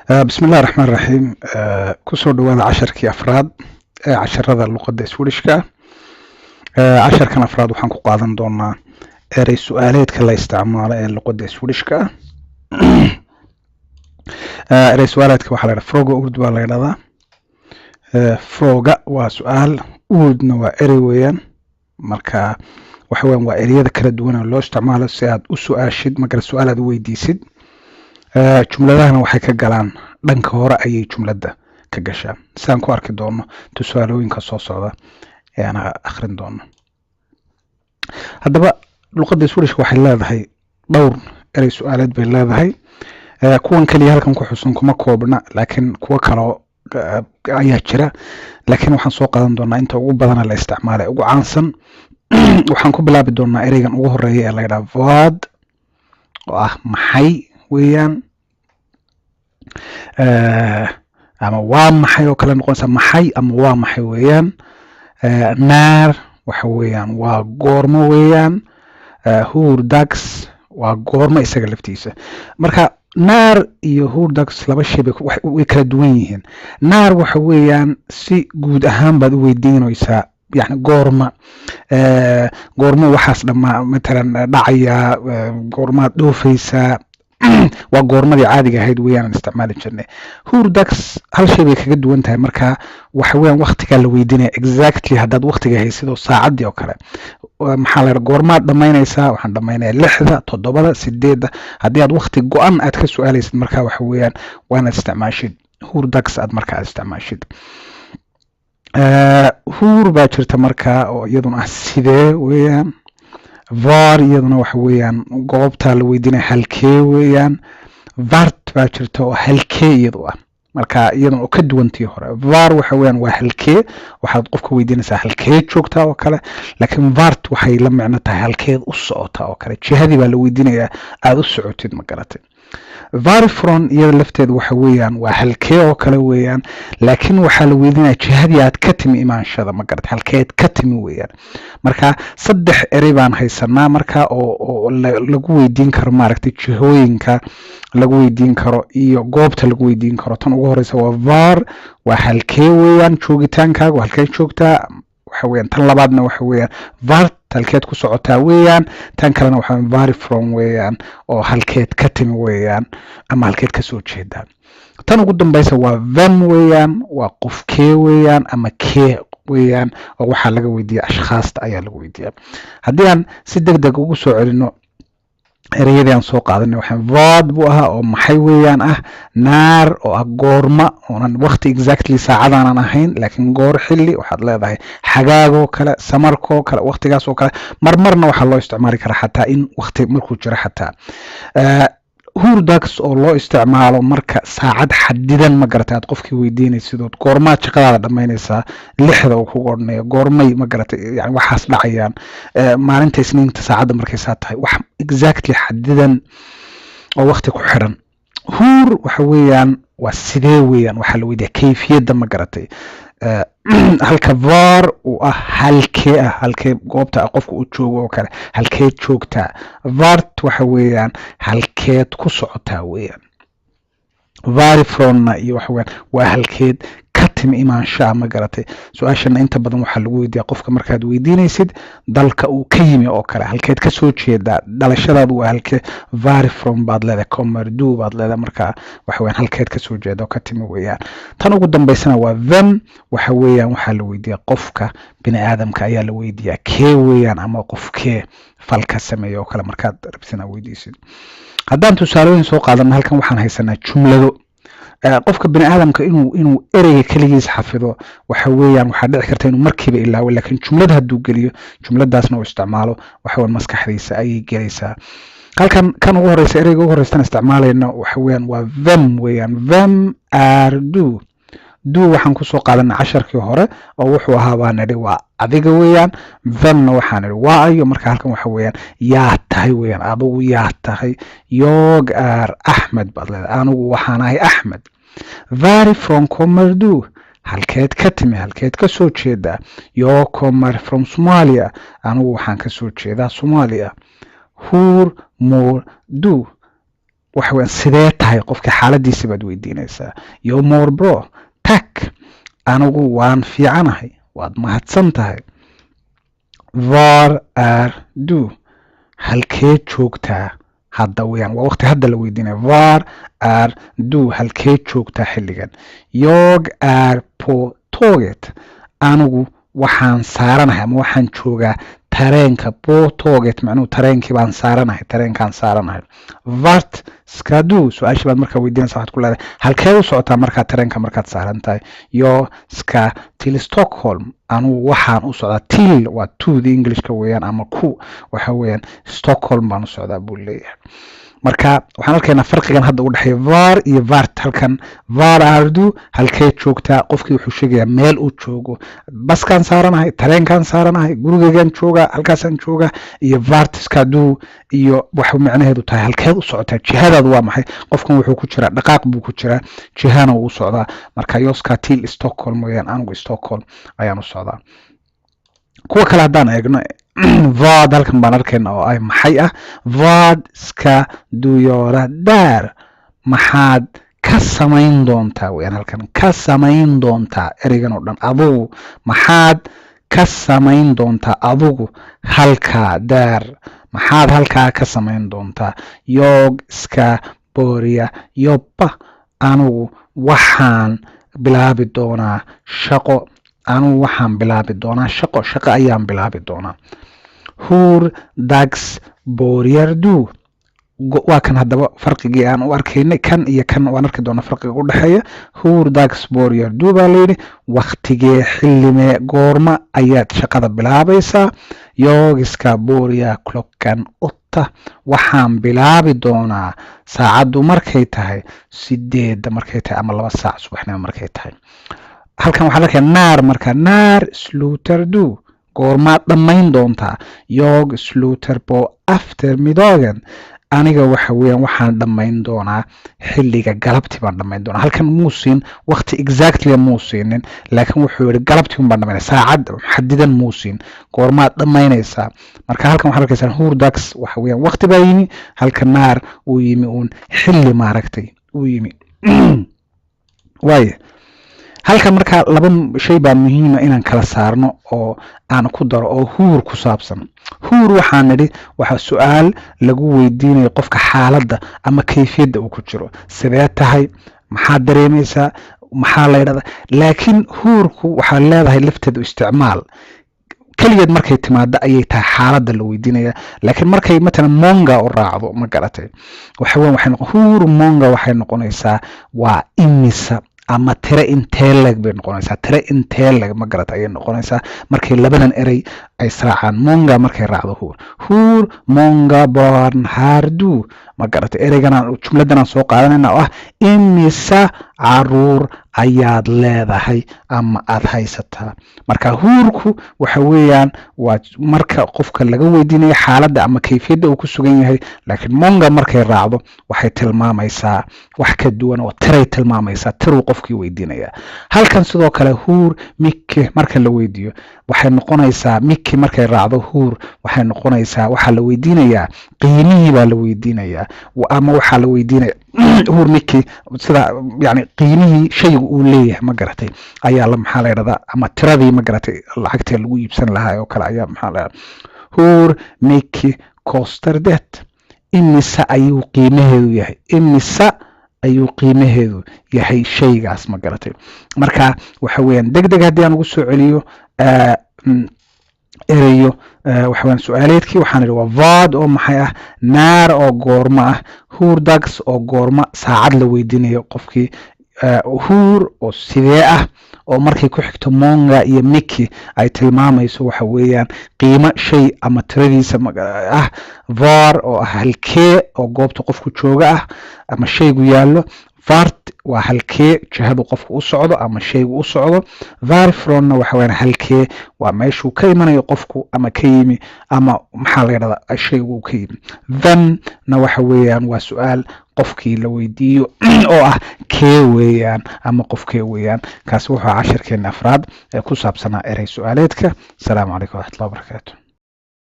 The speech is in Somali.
Bismi illahi raxmaan raxiim. Kusoo dhawaada casharkii afraad ee casharada luqadda Swedishka. Casharkan afraad waxaan ku qaadan doonaa erey su-aaleedka la isticmaalo ee luqadda Swedishka ah. Erey su-aaleedka waxaa la yidhaha frågeord baa la yidhahdaa. Fråga waa su-aal, ordna waa erey weeyaan. Marka waxa weeyaan waa ereyada kala duwan oo loo isticmaalo si aad u su-aashid, markale su-aal aad u weydiisid. Jumladahana waxay ka galaan dhanka hore ayay jumladda ka gashaa, sidaan ku arki doono tusaalooyinka soo socda ee aan akhrin doono. Haddaba luqadda Swedishka waxay leedahay dhowr erey su-aaleed bay leedahay. Kuwan keliya halkan ku xusun kuma koobna, laakiin kuwo kaloo ayaa jira, laakiin waxaan soo qaadan doonaa inta ugu badana la isticmaalay, ugu caansan. Waxaan ku bilaabi doonaa ereygan ugu horeeya ee la yidhaha vad, oo ah maxay weeyaan, ama waa maxay oo kale noqonaysa, maxay ama waa maxay weeyaan. När waxa weeyaan waa goormo weeyaan. Hur dags waa goormo isaga laftiisa. Marka när iyo hur dags laba shay bay way kala duwan yihiin. När waxa weeyaan si guud ahaan baad u weydiinaysaa, yani goorma, goormo waxaas dhammaa matalan dhacaya, goormaad dhoofaysaa, waa goormadii caadiga ahayd weeyaan aan isticmaali jirnay. Hur dags hal shay bay kaga duwan tahay. Marka waxa weeyaan waqtigaa la weydiinaya exactly, haddaad waqtiga haysid oo saacaddii oo kale, maxaa la yidhaha, goormaad dhammaynaysaa? Waxaan dhammaynayaa 6da, 7da, 8da. Haddii aad waqti go-an aad ka su-aalaysid, marka waxa weeyaan waa inaad isticmaashid hur dags, aad marka aad isticmaashid. Hur baa jirta marka oo iyaduna ah sidee weeyaan. Var iyaduna waxa weeyaan goobtaa la weydiinaya, halkee weeyaan. Vart baa jirta oo halkee iyadu ah, marka iyaduna oo ka duwan tii hore. Var waxa weeyaan waa halkee, waxaad qofka weydiinaysaa halkee joogtaa oo kale, laakiin vart waxay la micno tahay halkeed u socotaa oo kale, jihadii baa la weydiinayaa aada u socotid, ma garatay? Varifrån iyada lafteedu waxa weeyaan waa halkee oo kale weeyaan, laakiin waxaa la weydiinaya jihadii aad ka timi, imaanshada, ma garatay? Halkeed ka timi weeyaan. Marka saddex erey baan haysanaa marka oo lagu weydiin karo, maaragtay, jihooyinka lagu weydiin karo iyo goobta lagu weydiin karo. Tan ugu horeysa waa var, waa halkee weeyaan joogitaankaagu, halkee joogtaa waxa weeyaan. Tan labaadna waxa weeyaan vart, halkeed ku socotaa weeyaan. Tan kalena waxa weeyaan varifrån weeyaan, oo halkeed ka timi weeyaan ama halkeed ka soo jeedaa. Tan ugu dambaysa waa vem weeyaan, waa qofkee weeyaan ama kee weeyaan, oo waxaa laga weydiiya ashkhaasta ayaa lagu weydiiya. Haddii aan si deg deg ugu soo celino ereyadii aan soo qaadanay, waxaan vad buu ahaa oo maxay weeyaan ah, när oo ah goorma, oonan waqti exactly saacadaanan ahayn, laakiin goor, xilli waxaad leedahay, xagaagoo kale, samarkoo kale, waqtigaas oo kale. Marmarna waxaa loo isticmaali karaa xataa in waqti markuu jiro xataa. Hur dags oo loo isticmaalo marka saacad xadidan, ma garatay, aad qofkii weydiinaysidood goormaad shaqadaada dhammaynaysaa, 6da uu kugu odhanayo, goormay, ma garatay, yani waxaas dhacayaan, maalinta Isniinta saacadda markay saa tahay, wax exactly xadidan oo waqti ku xidhan. Hur waxa weeyaan waa sidee weeyaan, waxaa la weydiiya kayfiyadda, ma garatay? Halka var uu ah halkee ah, halkee goobta ah qofka uu joogo oo kale, halkeed joogtaa. Vart waxa weeyaan halkeed ku socotaa weeyaan. Varifrånna iyo waxa weeyaan waa halkeed ka timi, imaanshaha, ma garatay? Su-aashana inta badan waxaa lagu weydiiyaa qofka markaad weydiinaysid dalka uu ka yimi oo kale, halkeed ka soo jeedaa, dhalashadaadu waa halkee, varifrån baad leedahay, kommer du baad leedahay. Marka waxa weeyaan halkeed ka soo jeeda oo ka timi weeyaan. Tan ugu dambaysana waa vem, waxa weeyaan waxaa la weydiiyaa qofka bini aadamka ayaa la weydiiyaa, kee weeyaan ama qofkee falka sameeya oo kale markaad rabtid inaad weydiisid. Haddaan tusaalooyin soo qaadano, halkan waxaan haysanaa jumlado. Qofka bini aadamka inuu ereyga keligiis xafido waxa weeyaan waxaa dhici karta inuu markiiba ilaawo, laakiin jumlad hadduu geliyo, jumladaasna uu isticmaalo, waxa weeyaan maskaxdiisa ayay gelaysaa. Halkan kan ugu horeysa, ereyga ugu horeystan isticmaalayno waxa weeyaan waa vem weeyaan. Vem är du? Du waxaan kusoo qaadanay casharkii hore oo wuxuu ahaa baa nidhi waa adiga weeyaan. Vemna waxaa nidhi waa ayo. Marka halkan waxa weeyaan yaa tahay weeyaan, adigu yaa tahay. Jag är Axmed baad leedahay, anigu waxaan ahay Axmed. Varifrån kommer du? Halkeed ka timi, halkeed ka soo jeedaa? Jag kommer från Somalia, anigu waxaan ka soo jeedaa Soomaaliya. Hur mår du? Waxa weeyaan sidee tahay qofka xaaladiisa baad weydiinaysaa. Jag mår bra, tack. Anigu waan fiicanahay, waad mahadsan tahay. Var är du? Halkee joogtaa hadda weeyaan, waa waqti hadda la weydiinaya. Var är du? Halkee joogtaa xilligan? Jag är på tåget. Anigu waxaan saaranahay ama waxaan joogaa tareenka. På tåget macnuhu tareenkii baan saaranahay, tareenkaan saaranahay. Vart ska du? Su-aashii baad markaa weydiinaysa, waxaad ku leedahay halkee u socotaa markaa tareenka markaad saaran tahay? Jag ska till Stockholm. Anugu waxaan u socdaa, till waa to the Englishka weeyaan ama ku, waxa weeyaan Stockholm baan u socdaa buu leeyahay. Marka waxaan arkaynaa farqigan hadda u dhexeeya var iyo vart. Halkan var är du, halkee joogtaa, qofkii wuxuu sheegayaa meel uu joogo, baskaan saaranahay, tareenkaan saaranahay, gurigeygaan joogaa, halkaasaan joogaa. Iyo vart ska du iyo waxay macnaheedu tahay halkeed u socotaa, jihadaadu waa maxay? Qofkan wuxuu ku jiraa dhaqaaq buu ku jiraa, jihana wuu u socdaa. Marka jag ska till Stockholm weeyaan, anigu Stockholm ayaan u socdaa. Kuwa kale haddaan eegno, vad halkan baan arkayna oo ay maxay ah. Vad ska du göra där? Maxaad ka samayn doontaa weyaan halkan, ka samayn doontaa ereygan oo dhan. Adugu maxaad ka samayn doontaa adugu halkaa? Där, maxaad halkaa ka samayn doontaa? Jag ska börja jobba. Anigu waxaan bilaabi doonaa shaqo. Anigu waxaan bilaabi doonaa shaqo, shaqo ayaan bilaabi doonaa. Hur dags börjar du? Waa kan haddaba farqigii aan u arkaynay, kan iyo kan waan arki doonaa farqiga u dhexeeya. Hur dags börjar du baa layidhi, waktigee, xillimee, goorma ayaad shaqada bilaabaysaa? Jag ska börja klockan 8. Waxaan bilaabi doonaa saacaddu markay tahay 8-da markay tahay ama 2 saac subaxnimo markay tahay. Halkan waxaa arkaya när. Marka när slutar du? Goormaad dhammayn doontaa? Jag slutar på eftermiddagen. Aniga waxa weeyaan waxaan dhammayn doonaa xilliga galabti baan dhammayn doonaa. Halkan muu siin waqti exactly, muu siinin, laakiin wuxuu yihi galabti un baan dhamaynaya, saacad xadidan muu siin. Goormaad dhammaynaysaa? Marka halkan waxaad arkaysaa hur dags waxa weeyaan waqti baa yimi, halka när uu yimi uun xilli maaragtay uu yimi waaye. Halkan markaa laba shay baa muhiima inaan kala saarno oo aan ku daro oo hur ku saabsan. Hur waxaan nidhi waxaa su-aal lagu weydiinayo qofka xaaladda ama kayfiyadda uu ku jiro, sidee tahay, maxaad dareemaysaa, maxaa la yidhahdaa. Laakiin hurku waxaa leedahay lafteedu isticmaal. Keligeed markay timaado ayay tahay xaaladda la weydiinaya, laakiin markay matalan många u raacdo, ma garatay, waxa weyan waxay noqon hur många, waxay noqonaysaa waa imisa ama tire intee leeg bay noqonaysaa, tire intee leeg, ma garata, ayay noqonaysaa markay labadan erey ay israacaan, många markay raacdo hur. Hur många barn har du? Ma garatay, ereygan jumladan aan soo qaadanayna oo ah imisa caruur ayaad leedahay ama aad haysataa. Marka hurku waxa weeyaan waa marka qofka laga weydiinayo xaaladda ama kayfiyadda uu ku sugan yahay, laakiin många markay raacdo waxay tilmaamaysaa wax ka duwan oo tiray tilmaamaysaa, tiruu qofkii weydiinaya. Halkan sidoo kale hur mycket marka la weydiiyo waxay noqonaysaa, mycket markay raacdo hur waxay noqonaysaa waxaa la weydiinayaa qiimihii baa la weydiinayaa ama waxaa la weydiinaya hur mycket sida yani qiimihii shaygu uu leeyahay, ma garatay, ayaa la maxaa la yidhahdaa, ama tiradii, ma garatay, lacagtee lagu iibsan lahaa oo kale ayaa maxaa la yidhahdaa. Hur mycket kostar det? Imise ayuu qiimaheedu yahay, imise ayuu qiimaheedu yahay shaygaas, ma garatay? Marka waxa weeyaan deg deg haddii aan ugu soo celiyo ereyo waxa weeyaan su-aaleedkii, waxaan idhi waa vad oo maxay ah, när oo goormo ah, hur dags oo goormo saacad la weydiinayo qofkii, hur oo sidee ah, oo markay ku xigto många iyo mycket ay tilmaamayso waxa weeyaan qiimo shay ama tiradiisa ah, var oo ah halkee oo goobta qofku jooga ah ama shaygu yaallo, vart waa halkee, jihadu qofku u socdo ama shaygu u socdo, varifrånna waxa weeyaan halkee, waa meeshuu ka imanayo qofku ama ka yimi ama maxaa la yidhahdaa shaygu ka yimi. Vemna waxa weeyaan waa su-aal qofkii la weydiiyo oo ah kee weeyaan ama qofkee weeyaan. Kaasi wuxuu cashirkeena afraad ee ku saabsanaa erey su-aaleedka. Asalaamu calaykum waraxmatullahi wabarakaatu.